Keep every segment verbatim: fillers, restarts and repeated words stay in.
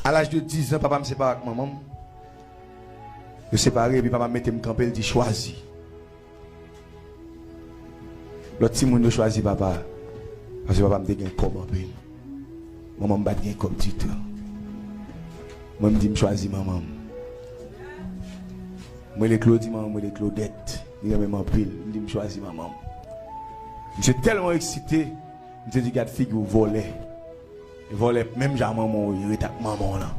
A laj de diz an, papa m separe ak manman m. Yo separe, epi papa m mete m kanpe, l di, "Chwazi." Lòt timoun yo chwazi papa, paske papa m te gen kòb anpil. Manman m pa t gen kòb ditou. Mwen, m di m chwazi manman m. M rele Claude, manman m rele Claudette. Li renmen m anpil. M di m chwazi manman m. Misye tèlman eksite, misye di, "Gad figi w, vòlè." Vòlè, menm jan manman w ye, ret ak manman w lan.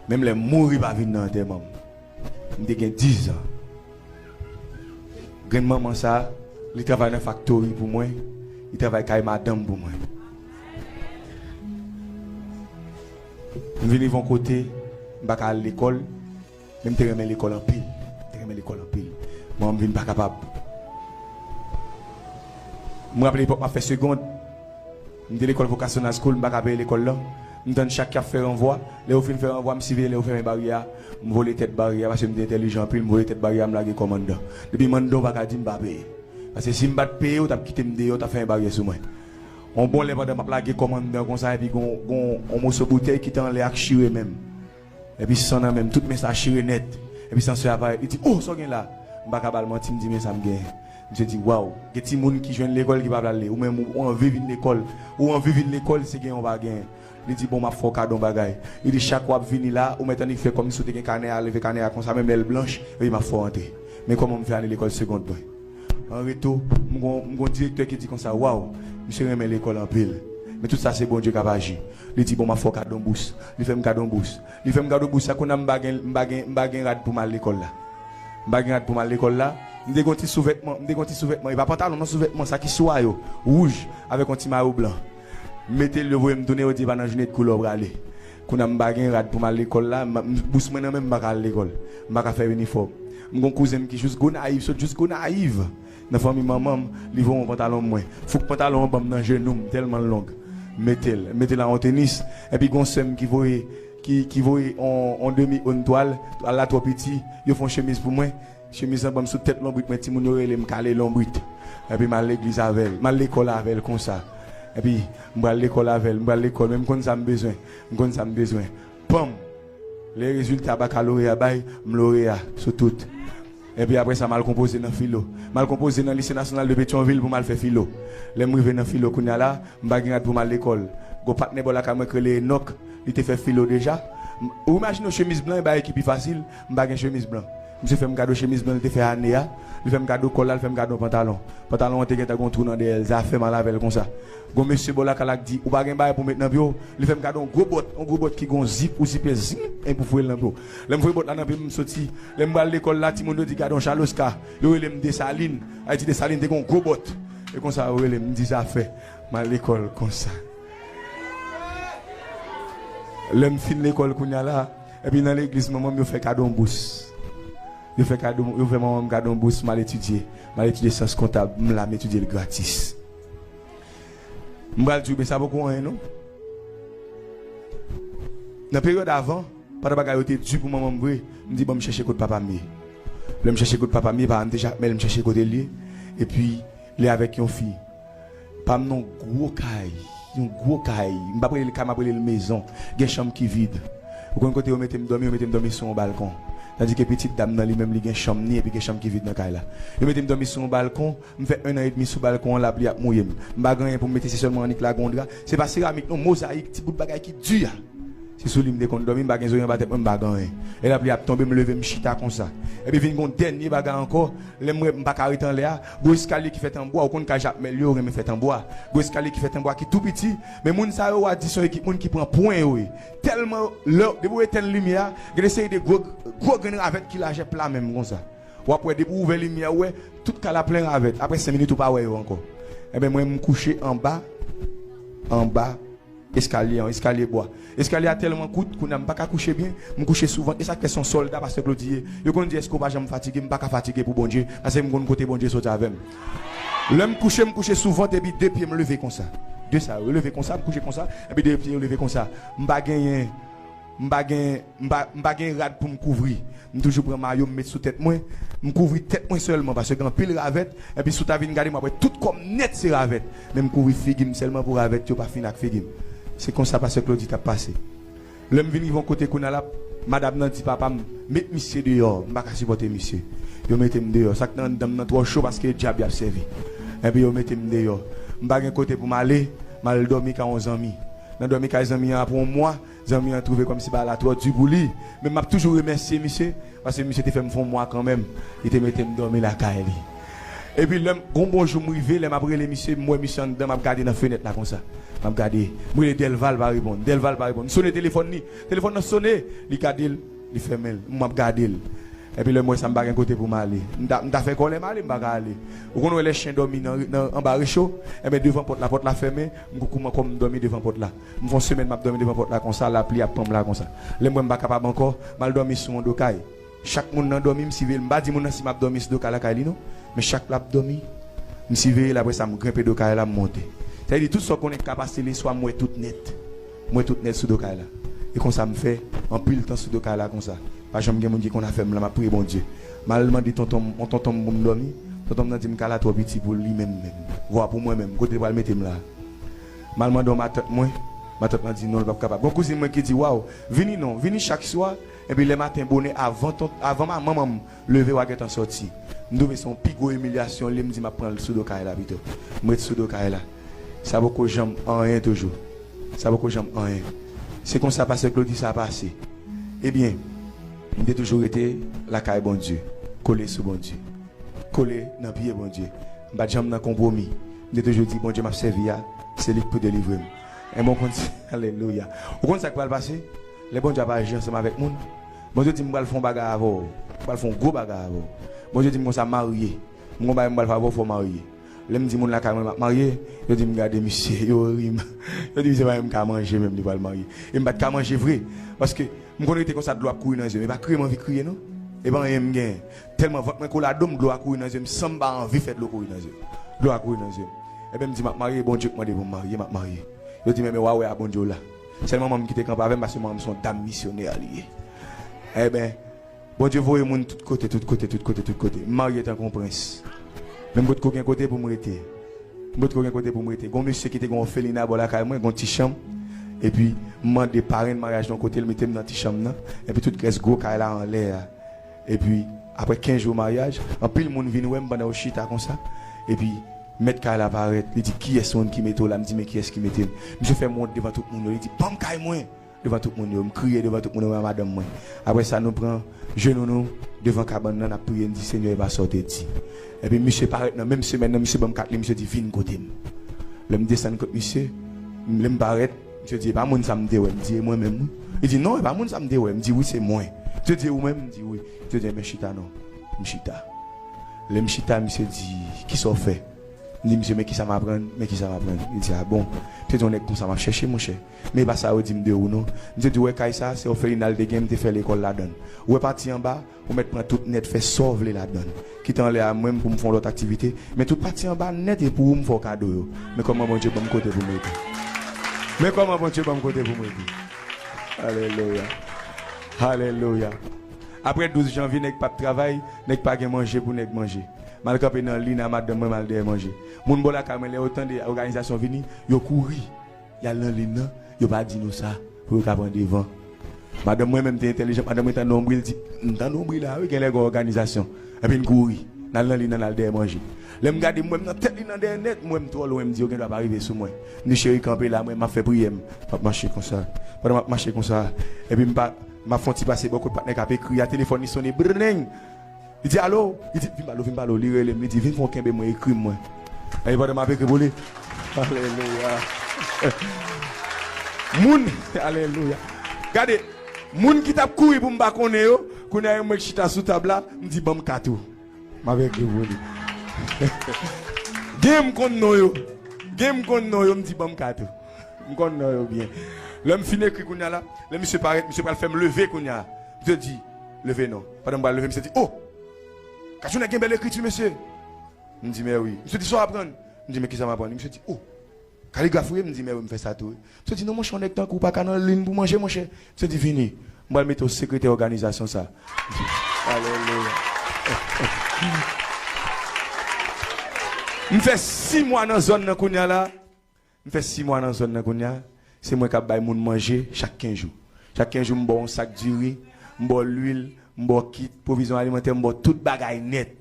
Menm lè m mouri, pa vin nan antèman m. M te gen diz an. Grann manman sa, li travay nan faktori pou mwen, li travay kay madanm pou mwen. M vin rive yon kote, m pa ka al lekòl, men m te renmen lekòl anpil. M te renmen lekòl anpil. Manman m vin pa kapab. M raple epòk m ap fè segond, m te lekòl Vocational School, m pa ka peye lekòl lan. M tann chak y ap fè ranvwa. Lè yo fin fè ranvwa, m siveye lè yo fèmen baryè a. M vole tèt baryè a, paske m te entèlijan anpil, m vole tèt baryè a, m lage kòm anndan. Depi m anndan, ou pa ka di m pa peye. Paske si m pa t peye, ou t ap kite m deyò, ou t ap fèmen baryè sou mwen. Yon bon lè pandan m ap lage kòm anndan konsa, epi gon, gon, yon moso boutèy ki te anlè a k chire men m. Epi san nan men m, tout men sa chire nèt. Epi san sè a parèt, li di, "O, sa w gen la?" M pa ka ba l manti, m di, "Men sa m genyen." Misye di, "Waw, gen timoun ki jwenn lekòl ki pa pral li. Ou menm, ou, ou anvi vin lekòl. Ou anvi vin lekòl, se genyen ou pa genyen." Li di, "Bon, m ap fè w kado yon bagay." Li di, "Chak w ap vini la, ou mèt annik fè kòmsi w te gen kanè a, leve kanè a konsa, menm lè l blanch, epi m ap fè w antre. Men kòman m fè ale lekòl segond mwen." An retou, m gon, m gon direktè ki di konsa, "Waw, misye renmen lekòl anpil. Men tout sa se Bondye k ap aji." Li di, "Bon, m ap fè w kado yon bous." Li fè m kado yon bous. Li fè m kado bous sa, kounye a m pa gen, m pa gen, m pa gen rad pou m al lekòl la. M pa gen rad pou m al lekòl la. M te gen yon ti souvètman, m te gen yon ti souvètman, e pa pantalon non, souvètman, sa ki swa yo, wouj, avèk yon ti mayo blan. M mete l, yo voye m tounen, yo di, "E pa nan jounen de koulè w prale." Kounye a m pa gen rad pou m al lekòl la, m, m, bous mwen nan men m, m pa ka al lekòl. M pa ka fè inifòm. M gen yon kouzen m ki jis Gonayiv, sot jis Gonayiv. Nan fanmi manman m, li voye yon pantalon mwen. Fouk pantalon an ban m nan jenou m, tèlman l long. M mete l, m mete l a yon tenis. Epi gen yon sè m ki voye, ki, ki voye on, on demi on twal, twal la twò piti. Yo fè yon chemiz pou mwen. Chemiz lan ban m sou tèt lonbrit mwen, timoun yo rele m kale lonbrit. Epi m al legliz avè l, m al lekòl avè l konsa. Epi m pral lekòl avè l, m pral lekòl, men m konn sa m bezwen. M konn sa m bezwen. Panm! Lè rezilta bakaloreya bay, m loreya sou tout. Epi apre sa, m al konpoze nan filo. M al konpoze nan Lise Nasyonal de Petyonvil pou m al fè filo. Lè m rive nan filo kounye a la, m pa gen rad pou m al lekòl. Gon patnè bò lakay mwen k rele Enòk, li te fè filo deja. M, ou imajine w chemiz blan, e bagay ki pi fasil, m pa gen chemiz blan. Misye fè m kado chemiz blan, li te fè ane a. Li fè m kado kòl la, li fè m kado yon pantalon. Pantalon an te gentan gon twou nan dèyè l, zafè m al avè l konsa. Gon mesye bò lakay la k di, "Ou pa gen bagay pou w met nan pye w?" Li fè m kado yon gwo bòt, yon gwo bòt ki gon zip, ou zipe, zip, epi w foure l nan pye w. Lè m foure bòt la nan pye m, m soti. Lè m pral lekòl la, timoun yo di, "Gade yon Chaloska." Yo rele m Desalin. Ayiti Desalin te gon gwo bòt. E konsa yo rele m, m di, "Zafè." M al lekòl konsa. Lè m fin lekòl kounye a la, epi nan legliz manman m, yo fè kado yon bous. Yo fè kado, yo fè manman m kado yon bous, m al etidye. M al etidye syans kontab, m la, m etidye l gratis. M pral di w, men sa poko anyen, non. Nan peryòd avan, pandan bagay yo te di pou manman m vre, m di, "Ban m chèche kot papa m ye." Lè m chèche kot papa m ye, papa m te chak mè l, m chèche kote l ye. Epi, li avèk yon fi. Pa m nan yon gwo kay, yon gwo kay. M p ap rele l kay, m ap rele l mezon. Gen chanm ki vid. Ou konn kote yo mete m dòmi? Yo mete m dòmi sou yon balkon. Tandike pitit dam nan li menm, li gen chanm ni, epi gen chanm ki vid nan kay la. Yo mete m dòmi sou yon balkon, m fè en an edmi sou balkon an, lapli ap mouye m. M pa gen anyen pou m mete, se sèlman annik lage yon dra. Se pa seramik non, mozayik, ti bout bagay ki di a. Se sou li m te konn dòmi, m pa gen zorye anba tèt mwen, m pa gen anyen. E lapli ap tonbe, m leve, m chita konsa. Epi vin gon dènye bagay ankò, lè m wè m pa ka ret anlè a, gon eskalye ki fèt an bwa, ou konn kay Jakmèl yo renmen fèt an bwa. Gon eskalye ki fèt an bwa ki tou piti, men moun sa yo, w a di se yon ekip moun ki pran pwen yo ye. Tèlman, lè, depi w etenn limyè a, gen de seri de gwo, gwo grenn ravèt ki lajè pla menm konsa. W ap wè, depi w ouvè limyè, ou wè, tout kay la plen ravèt. Apre senk minit, ou pa wè yo ankò. Enben, mwen, m kouche anba, anba eskalye an, eskalye bwa. Eskalye a tèlman kout, kounye a m pa ka kouche byen, m kouche sou vant. E sa k fè se yon sòlda pastè Claudy ye. Yo konn di, "Èske w pa janm fatige?" M pa ka fatige pou Bondye, paske m konn kote Bondye soti avè m. Lè m kouche, m kouche sou vant, epi de pye m leve konsa. De sa yo leve konsa, m kouche konsa, epi de pye yo leve konsa. M pa genyen, m pa gen, m pa, m pa gen rad pou m kouvri. M toujou pran mayo m met sou tèt mwen, m kouvri tèt mwen sèlman, paske gen anpil ravèt, epi si w ta vin gade m, w ap wè tout kò m nèt se ravèt. Men m kouvri figi m sèlman pou ravèt yo pa fin ak figi m. Se konsa pastè Claudy t ap pase. Lè m vin rive yon kote kounye a la, madanm nan di papa m, "Met misye deyò, m pa ka sipòte misye." Yo mete m deyò. Sa k nan anndan m nan twò cho paske dyab y ap sèvi. Epi yo mete m deyò. M pa gen kote pou m ale, m al dòmi kay yon zanmi. Nan dòmi kay zanmi an apre yon mwa, zanmi an twouve kòmsi bagay la twò di pou li. Men m ap toujou remèsye misye, paske misye te fè m fè yon mwa kanmenm. Li te mete m dòmi lakay li. Epi lè m, gon bon jou m rive, lè m ap rele misye, m wè misye anndan, m ap gade nan fenèt la konsa. M ap gade. M rele Delval pa reponn. Delval pa reponn. M sone telefòn li. Telefòn nan sone. Li gade l, li fèmen l. M ap gade l. Epi lè m wè sa, m pa gen kote pou m ale. M ta, m ta fè kòlè m ale, m pa ka ale. Ou konn wè lè chen dòmi nan, nan, anba recho? Enben, devan pòt la, pòt la fèmen. M koukou m ankò, m dòmi devan pòt la. M fè yon semèn m ap dòmi devan pòt la konsa, lapli ap pran m la konsa. Lè m wè m pa kapab ankò, m al dòmi sou yon do kay. Chak moun nan dòmi, m siveye l. M pa di moun nan si m ap dòmi sou do kay la kay li non. Men chak l ap dòmi, m siveye l, apre sa m grenpe do kay la, m monte. Sa vle di tout sa w konnen k ka pase leswa, m wè tout nèt. M wè tout nèt sou do kay la. E konsa m fè anpil tan sou do kay la konsa. Pa janm gen moun ki konn afè m lan, m ap priye Bondye. M al mande tonton m, yon tonton m pou m dòmi. Tonton m nan di m kay la twò piti pou li menm menm. Vwa pou mwen menm, kote l pral mete m la. M al mande yon matant mwen, matant lan di non, l p ap kapab. Gon kouzin mwen ki di, "Waw, vini non, vini chak swa." Epi lè maten bonè, avan ton, avan ma, manman m leve, w a gentan sòti. M twouve se yon pi gwo imilyasyon li, m di m ap pran l sou do kay la pito. M ret sou do kay la. Sa poko janm anyen toujou. Sa poko janm anyen. Se konsa pastè Claudy sa pase. Ebyen, m te toujou rete lakay Bondye, kole sou Bondye. Kole nan pye Bondye. M pa t janm nan konpwomi. M te toujou di, Bondye m ap sèvi a, se li k pou delivre m. Enben, w konn sa, alelouya. Ou konn sa k pral pase? Lè Bondye ap aji ansanm avèk moun, Bondye di, "M pral fè yon bagay avè w. M pral fè yon gwo bagay avè w." Bondye di m konsa, "Marye. M gon bagay m pral fè avè w, fò w marye." Lè m di moun lakay mwen m ap marye, yo di m, "Gade misye," yo ri m. Yo di, "Misye pa menm ka manje menm, li pral marye." E m pa t ka manje vre. Paske m konn rete konsa, dlo ap kouri nan zye m. E pa kriye m anvi kriye, non. E pa anyen m genyen. Tèlman vant mwen kole a do m, dlo a kouri nan zye m, san m pa anvi fè dlo kouri nan zye m. Dlo a kouri nan zye m. Enben, m di, "M ap marye, Bondye k mande pou m marye, m ap marye." Yo di, "Men, men, w a wè a Bondye w la." Sèl manman m ki te kanpe avè m, paske manman m se yon dam misyonè li ye. Enben, Bondye voye moun tout kote, tout kote, tout kote, tout kote. M marye tankou yon prens. Men m potko gen kote pou m rete. M potko gen kote pou m rete. Gon mesye ki te gen yon òfelina bò lakay mwen, gon ti chanm. Epi, m mande parenn maryaj nan kote l mete m nan ti chanm nan. Epi, tout rès gwo kay la anlè a. Epi, apre kenz jou maryaj, anpil moun vin wè m pandan yo chita konsa. Epi, mèt kay la parèt, li di, "Kiyès moun ki mete w la?" M di, "Men kiyès ki mete m?" Misye fè m wont devan tout moun yo, li di, "Ban m kay mwen!" Devan tout moun yo, m kriye devan tout moun yo, mwen a madanm mwen. Apre sa, nou pran jenou nou devan kabann nan, n ap priye, n di, "Senyè, e pa sa w te di." Epi misye parèt nan menm semèn nan, misye ban m kat li, misye di, "Vin kote m." Lè m desann kot misye, lè m parèt, misye di, "E pa moun sa m te wè." M di, "E mwen menm, wi." Li di, "Non, e pa moun sa m te wè." M di, "Wi, se mwen." Misye di, "E ou menm?" M di, "Wi." Misye di, "Enben chita non." M chita. Lè m chita, misye di, "Kisa w fè?" M di, "Misye, men kisa m aprann, men kisa m aprann." Li di, "A bon?" Misye di, "Yon nèg konsa m ap chèche, monchè. Men e pa sa yo di m de ou non." Misye di, "Ou wè kay sa, se òfelina l te gen, m te fè lekòl ladan l. Ou wè pati anba, ou mèt pran tout nèt, fè sa w vle ladan l. Kite anlè a mwen pou m fè yon lòt aktivite. Men tout pati anba nèt e pou ou m fè w kado yo. Men kòman Bondye ban m kote pou m rete. Men kòman Bondye ban m kote pou m rete." Alelouya. Alelouya. Apre douz janvye, nèg p ap travay, nèg pa gen manje pou nèg manje. M al kanpe nan lin a madanm mwen, m al dèyè manje. Moun bò lakay mwen, lè yo tande òganizasyon vini, yo kouri. Y al nan lin nan, yo pa di nou sa, pou yo ka pran devan. Madanm mwen menm te entèlijan, madanm mwen tande yon bri, l di, "M tande yon bri la, wi, genlè gen òganizasyon." Epi n kouri, n al nan lin nan, n al dèyè manje. Lè m gade, m wè m nan tèt lin nan dèyè nèt, m wè m twò lwen, m di, "Yo gendwa pa rive sou mwen." M di, "Cheri, kanpe la, mwen, m ap fè priyè m, m ap mache konsa." Pandan m ap mache konsa, epi m pa, m ap fè yon ti pase bò kot patnè k ap ekri a, telefòn li sonnen, brrreng! Li di, "Alo?" Li di, "Vin pale w, vin pale w." Li rele m, li di, "Vin fè w kenbe mwen, ekri m mwen." Epi pandan m ap ekri pou li. Alelouya. Moun, alelouya. Gade, moun ki t ap kouri pou m pa konnen yo, kounye a yo mwen k chita sou tab la, m di, "Ban m kat ou." M ap ekri pou li. Gen m konn non yo. Gen m konn non yo, m di, "Ban m kat ou." M konn non yo byen. Lè m fin ekri kounye a la, lè misye parèt, misye pral fè m leve kounye a. Misye di, "Leve non." Pandan m pral leve, misye di, "O! Kachou nèg gen bèl ekriti, mesye." M di, "Mè wi." Misye di, "Sa w aprann?" M di, "Men kisa m aprann?" Misye di, "O! Kaligraf ou ye?" M di, "Mè wi, m fè sa tou wi." Misye di, "Non, monchè, yon nèg tankou w pa ka nan lin pou manje, monchè." Misye di, "Vini, m pral mete w sekretè òganizasyon sa." Alelouya. M fè sis mwa nan zòn nan kounye a la. M fè sis mwa nan zòn nan kounye a. Se mwen k ap bay moun manje chak kenz jou. Chak kenz jou, m ba w yon sak diri, m ba w lwil, m ba w kit pwovizyon alimantè, m ba w tout bagay nèt.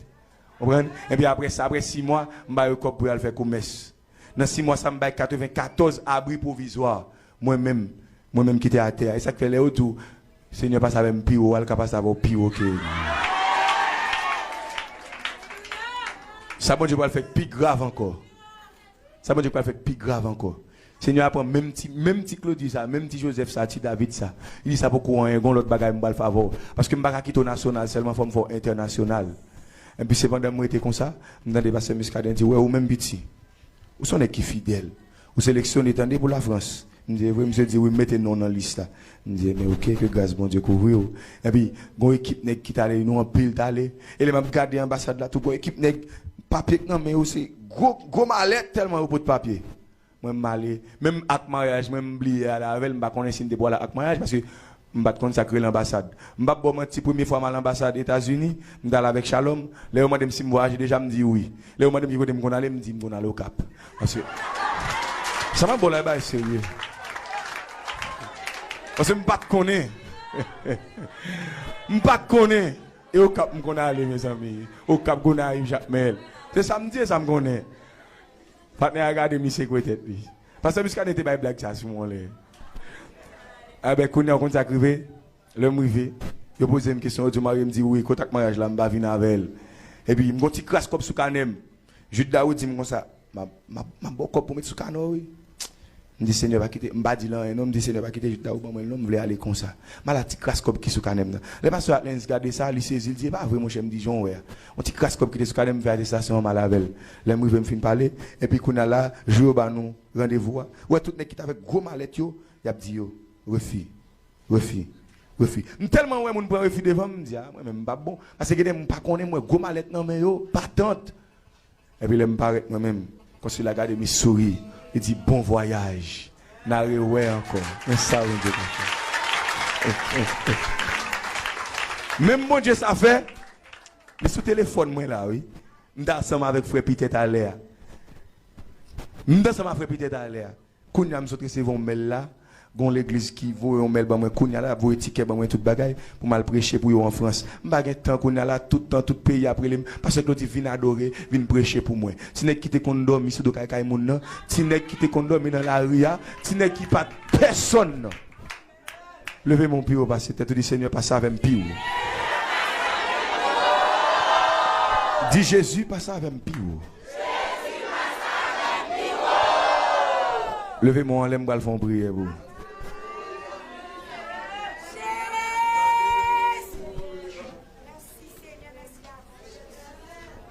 Konprann? Epi apre sa, apre sis mwa, m ba yo kòb pou y al fè komès. Nan sis mwa sa, m bay katrevenkatòz abri pwovizwa. Mwen menm, mwen menm ki te atè a. E sa k fè lè yo di w, Senyè pase avè m pi wo, al ka pase avè w pi wo ke li. Sa Bondye pral fè k pi grav ankò. Sa Bondye pral fè k pi grav ankò. Senyè a pran menm ti, menm ti Claudy sa, menm ti Joseph sa, ti David sa. Li di sa poko anyen, gon lòt bagay m pral fè avè w. Paske m pa ka kite w nasyonal sèlman, fò m fè w entènasyonal. Epi se pandan m rete konsa, m tande pastè Muscadin di, wè ou menm piti. Ou se yon nèg ki fidèl. Ou seleksyone tande pou Lafrans. M di, e vre, misye di, wi, m mete non nan lis la. M di, ebyen, oke, ke gras Bondye kouvri w. Epi, gon ekip nèg ki t ale, nou anpil t ale. E lè m ap gade anbasad la, tou gon ekip nèg, papye k nan men yo, se gwo, gwo malèt tèlman yo pot papye. Mwen, m ale, menm ak maryaj, mwen, m bliye ale avè l, m pa konnen si m te pral ak maryaj, paske m pa t konn sa k rele anbasad. M p ap ba w manti, premye fwa m al anbasad Etazini, m t al avèk Shalom. Lè yo mande m si m vwayaje deja, m di wi. Lè yo mande m ki kote m konn ale, m di m konn ale Okap. Paske, sa m ap ba w la, e bagay serye. Paske m pa t konnen. M pa t konnen. E Okap m konn ale, mezanmi. Okap, Gonayiv, Jakmèl. Se sa m di, e sa m konnen. Patnè a gade misye kwe tèt li. Pastè Muscadin te bay blag sa sou mwen lè. Enben, kounye a, w konn sa k rive? Lè m rive, yo poze m kesyon, yo di w marye, m di wi, kote ak maryaj la, m pa vin avè l. Epi, m gon ti kras kòb sou kanè m. Jude Daou di m konsa, m ap, m ap, m ap ba w kòb pou w met sou kanè w, wi. M di, Senyè, pa kite, m pa di l anyen, non, m di, Senyè, pa kite Jude Daou ban mwen l, non, m vle ale konsa. M al ak ti kras kòb ki sou kanè m nan. Lè pastè Atlenis gade sa, li sezi, li di, e pa vre, monchè, m di, jan w wè a. Yon ti kras kòb ki te sou kanè m, m fè atestasyon an, m al avè l. Lè m rive, m fin pale, epi kounye a la, jou yo ba nou randevou a. Ou wè tout nèg ki t avèk gwo malèt yo, y ap di yo, refi, refi, refi. M tèlman wè moun pran refi devan m, m di, a, mwen menm m p ap bon. Paske gen de moun m pa konnen, m wè gwo malèt nan men yo, patant. Epi lè m parèt mwen menm, konsila gade m, li souri, li di, bon vwayaj, n a rewè ankò. Men sa Bondye ka fè. Menm Bondye sa fè, li sou telefòn mwen la, wi. M t ansanm avèk frè Pitè talè a. M t ansanm ak frè Pitè talè a. Kounye a, m sot resevwa yon mèl la. Gon legliz ki voye yon mèl ban mwen kounye a la, voye tikè ban mwen, tout bagay, pou m al preche pou yo an Frans. M pa gen tan kounye a la, tout tan, tout peyi ap rele m, pastè Claudy, vin adore, vin preche pou mwen. Ti nèg ki te konn dòmi sou do kay kay moun nan, ti nèg ki te konn dòmi nan lari a, ti nèg ki pa t pèsonn nan. Leve men w pi wo pase tèt ou, di, Senyè, pase avè m pi wo. Di, Jezi, pase avè m pi wo. Leve men w anlè, m pral fè yon priyè pou ou.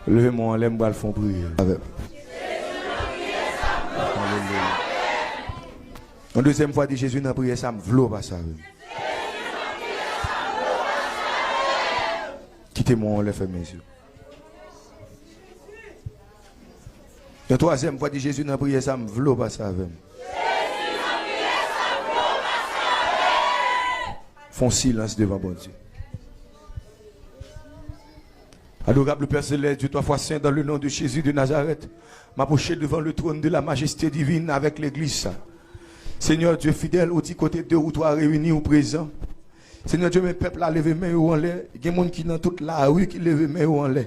Leve men w anlè, m pral fè yon priyè avè m. Alelouya. Yon dezyèm fwa, di, Jezi, nan priyè sa, m vle w pase avè m. Kite men w anlè, fèmen zye w. Yon twazyèm fwa, di, Jezi, nan priyè sa, m vle w pase avè m. Fè yon silans devan Bondye. Adorable Père Céleste, Dieu trois fois saint, dans le nom de Jésus de Nazareth, m'approcher devant le trône de la majesté divine avec l'église. Seigneur Dieu fidèle, ou di kote de ou twa reyini, ou prezan. Senyè Dye, men pèp la leve men yo anlè. Gen moun ki nan tout lari ki leve men yo anlè.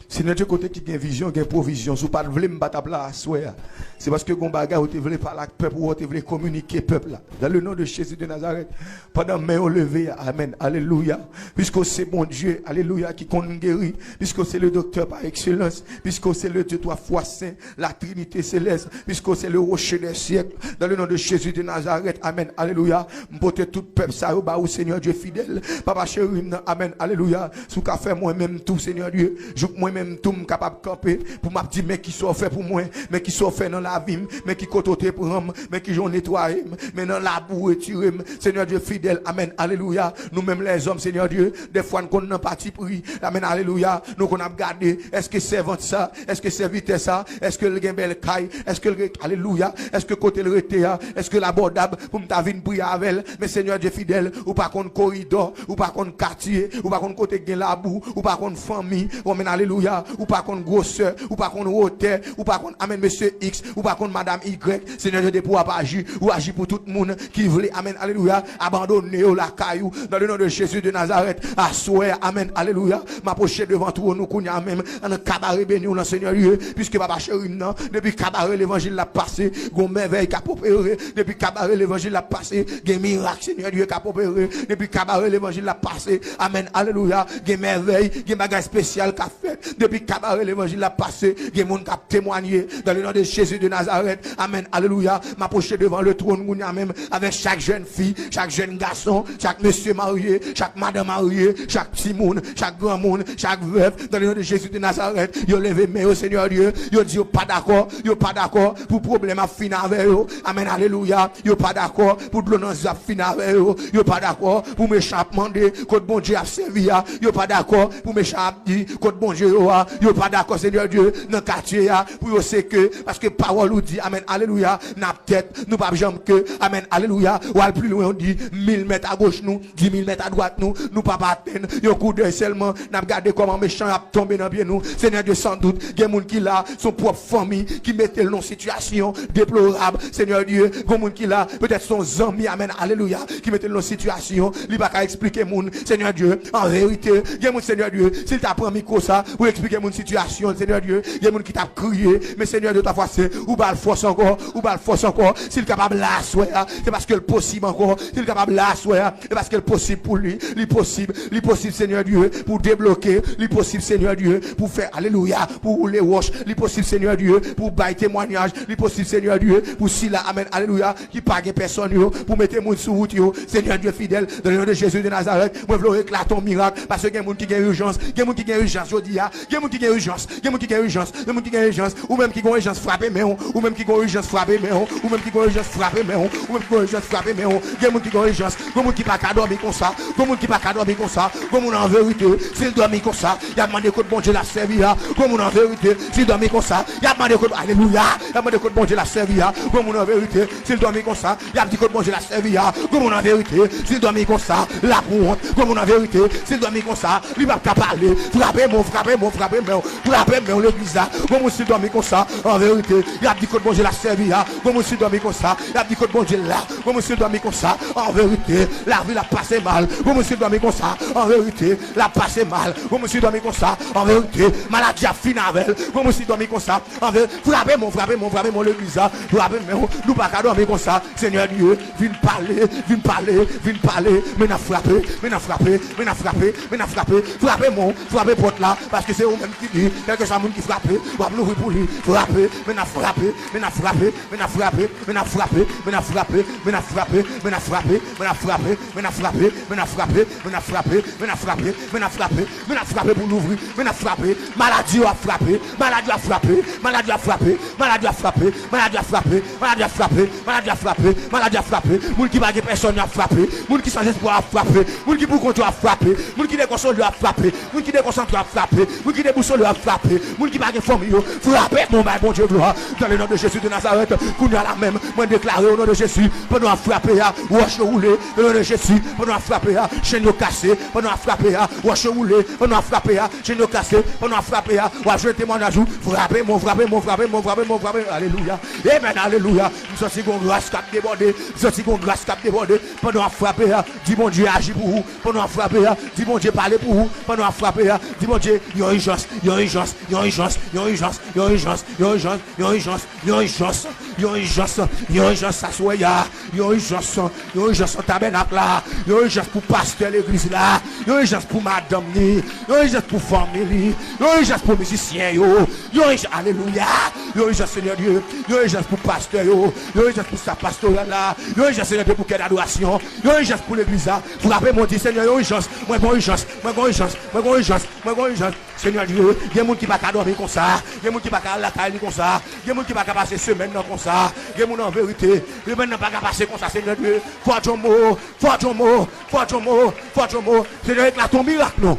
Senyè Dye, kote ki gen vizyon, gen pwovizyon. Si w pa t vle, m pa t ap la aswè a. Se paske gon bagay ou te vle pale ak pèp ou, ou te vle kominike pèp la. Dans le nom de Jésus de Nazareth, pandan men yo leve a, amèn, alelouya. Piske w se Bondye, alelouya, ki konn geri. Piske w se le doktè pa ekselans. Piske w se le Dye twa fwa sen. La Trinité céleste, puisque c'est le rocher des siècles, dans le nom de Jésus de Nazareth, amen, alelouya. M pote tout pèp sa yo ba ou, Senyè Dye fidèl, papa cheri m nan, amen, alelouya. Si w ka fè mwen menm tou, Senyè Dye, jouk mwen menm tou m kapab kanpe, pou m ap di, men kisa w fè pou mwen, men kisa w fè nan lavi m, men ki kote w te pran m, men kijan w netwaye m, men nan labou w retire m, Senyè Dye fidèl, amen, alelouya. Nou menm lèzòm, Senyè Dye, dèfwa n konn nan patipri, amen, alelouya. Nou konn ap gade, èske sèvant sa, èske sèvitè sa, èske l gen bèl kay, èske l gen, alelouya, èske kote l rete a, èske l abòdab pou m ta vin priye avè l? Men Senyè Dye fidèl, ou pa konn koridò, ou pa konn katye, ou pa konn kote k gen labou, ou pa konn fanmi, ou, amen, alelouya. Alelouya. Ou pa konn gwosè, ou pa konn wotè, ou pa konn, amèn, mesye X, ou pa konn madanm Y. Senyè Dye, depi w ap aji, ou aji pou tout moun ki vle, amèn, alelouya, abandone yo lakay ou. Dans le nom de Jésus de Nazareth, aswè, amèn, alelouya, m apwoche devan twòn ou kounye a menm, nan kabare beni w lan, Senyè Dye, piske papa cheri m nan, depi kabare levanjil la ap pase, gon mèvèy k ap opere, depi kabare levanjil la ap pase, gen mirak, Senyè Dye, k ap opere, depi kabare levanjil la ap pase, amèn, alelouya, gen mèvèy, gen bagay espesyal k ap fèt. Depi kabare levanjil la ap pase, gen moun k ap temwanye. Dans le nom de Jésus de Nazareth. Amèn. Alelouya. M apwoche devan le twòn kounye a menm avèk chak jèn fi, chak jèn gason, chak mesye marye, chak madanm marye, chak timoun, chak granmoun, chak vèv. Dans le nom de Jésus de Nazareth. Yo leve men yo, Senyè Dye. Yo di yo pa dakò, yo pa dakò pou pwoblèm ap fin avè yo. Amèn. Alelouya. Yo pa dakò pou dlo nan zye ap fin avè yo. Yo pa dakò pou mechan ap mande kot Bondye ap sèvi a. Yo pa dakò pou mechan ap di kot Bondye yo a. Yo pa dakò, Senyè Dye, nan katye a, pou yo se ke, paske pawòl ou di, amèn, alelouya, n ap tèt, nou p ap janm ke, amèn, alelouya. Ou al pi lwen, ou di, mil mèt agoch nou, dis mil mèt adwat nou, nou p ap atenn, yon koudèy sèlman, n ap gade kòman mechan ap tonbe nan pye nou. Senyè Dye, sandout, gen moun ki la, se yon pwòp fanmi ki mete l nan sitiyasyon deplorab. Senyè Dye, gen moun ki la, petèt se yon zanmi, amèn, alelouya, ki mete l nan sitiyasyon, li pa ka eksplike moun. Senyè Dye, an verite, gen moun, Senyè Dye, si l ta pran mikwo sa pou eksplike moun sitiyasyon l, Senyè Dye, gen moun ki t ap kriye, men Senyè Dye, twa fwa sen, ou ba l fòs ankò, ou ba l fòs ankò. Si l kapab la aswè a, se paske l posib ankò. Si l kapab la aswè a, se paske l posib pou li. Li posib, li posib, Senyè Dye, pou debloke. Li posib, Senyè Dye, pou fè, alelouya, pou woule wòch. Li posib, Senyè Dye, pou bay temwanyaj. Li posib, Senyè Dye, pou sila, amèn, alelouya, ki pa gen pèsòn yo, pou mete moun sou wout yo. Senyè Dye fidèl, dans le nom de Jésus de Nazareth, mwen vle w eklate yon mirak, paske gen moun ki gen ijans, gen moun ki gen ijans jodi a, gen moun ki gen ijans, gen moun ki gen ijans, gen moun ki gen ijans, ou menm ki gen ijans frape men w, ou menm ki gen ijans frape men w, ou menm ki gen ijans frape men w, ou menm ki gen ijans frape men w, gen moun ki gen ijans, gen moun ki pa ka dòmi konsa, gen moun ki pa ka dòmi konsa, gen moun an verite, si l dòmi konsa, y ap mande kot Bondye l ap sèvi a, gen moun an verite, si l dòmi konsa, y ap mande kot, alelouya, y ap mande kot Bondye l ap sèvi a, gen moun an verite, si l dòmi konsa, y ap di kot Bondye l ap sèvi a. Gen moun an verite, si l dòmi konsa, l ap wont. Gen moun an verite, si l dòmi konsa, li p ap ka pale. Frape men w, frape men w, frape men w, frape men w, legliz la. Gen moun si l dòmi konsa, an verite, y ap di kot Bondye l ap sèvi a. Gen moun si l dòmi konsa, y ap di kot Bondye l la. Gen moun si l dòmi konsa, an verite, lavi l ap pase mal. Gen moun si l dòmi konsa, an verite, l ap pase mal. Gen moun si l dòmi konsa, an verite, maladi ap fin avè l. Gen moun si l dòmi konsa, Anfen, frape men w, frape men w, frape men w, legliz la, frape men w. Nou pa ka dòmi konsa. Senyè Dye, vin pale, vin pale, vin pale. Men n ap frape, men n ap frape, men n ap frape, men n ap frape. Frape men w, frape pòt la, paske se ou menm ki di, kèlkeswa moun ki frape, w ap louvri pou li. Frape, men n ap frape, men n ap frape, men n ap frape, men n ap frape, men n ap frape, men n ap frape, men n ap frape, men n ap frape, men n ap frape, men n ap frape, men n ap frape, men n ap frape, men n ap frape, men n ap frape, men n ap frape pou louvri, men n ap frape. Maladi yo ap frape, maladi yo ap frape, maladi yo ap frape, maladi yo ap frape, maladi yo ap frape, maladi yo ap frape, maladi yo ap frape, maladi yo ap frape. Moun ki pa gen pèsòn yo ap frape, moun ki san espwa ap frape, moun ki poukont yo ap frape, moun ki dekonsole yo ap frape, moun ki dekonsantre yo ap frape, moun ki debousole yo ap frape, moun ki pa gen fanmi yo, frape, bon, bay Bondye glwa. Dans le nom de Jésus de Nazareth, kounye a la menm, mwen deklare o non de Jezi, pandan w ap frape a, wòch yo woule, o non de Jezi, pandan w ap frape a, chenn yo kase, pandan w ap frape a, wòch yo woule, pandan w ap frape a, chenn yo kase, pandan w ap frape a, w ap jwenn temwanyaj ou, frape men w, frape men w, frape men w, frape men w, frape men w, alelouya, amen, alelouya, m santi gon gras k ap debòde, m santi gon gras k ap debòde, pandan w ap frape a, di Bondye aji pou ou, pandan w ap frape a, di Bondye pale pou ou, pandan w ap frape a, di Bondye, yon ijans, yon ijans, yon ijans, yon ijans, yon ijans, yon ijans, yon ijans, yon ijans, yon ijans, yon ijans aswè a, yon ijans, yon ijans nan tabènak la, yon ijans pou pastè legliz la, yon ijans pou madanm li, yon ijans pou fanmi li, yon ijans pou mizisyen yo, yon ijans, alelouya, yon ijans Senyè Dye, yon ijans pou pastè yo, yon ijans pou staf pastoral la, yon ijans Senyè Dye pou kè dadorasyon, yon ijans pou legliz la, frape men w di Senyè yon ijans, mwen gon ijans, mwen gon ijans, mwen gon ijans, mwen gon ijans. Senyè Dye, gen moun ki pa ka dòmi konsa, gen moun ki pa ka al lakay li konsa, gen moun ki pa ka pase semèn nan konsa, gen moun an verite, semèn nan pa ka pase konsa, Senyè Dye, fòt yon mo, fòt yon mo, fòt yon mo, fòt yon mo, Senyè, eklate yon mirak non,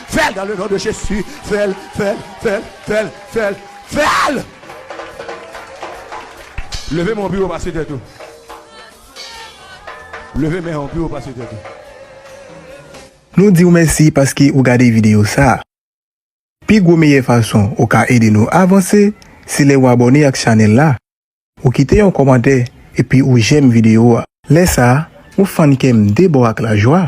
Fè l dans le nom de Jésus. Fè l, fè l, fè l, fè l, fè l, fè l. Leve men w pi wo pase tèt ou. Leve men w pi wo pase tèt ou. Nou di w mèsi paske ou gade videyo sa. Pi gwo meyè fason ou ka ede nou avanse, se lè ou abòne ak chanèl la, ou kite yon kòmantè, epi ou jèm videyo a. Lè sa a, ou fann kè m debò ak lajwa.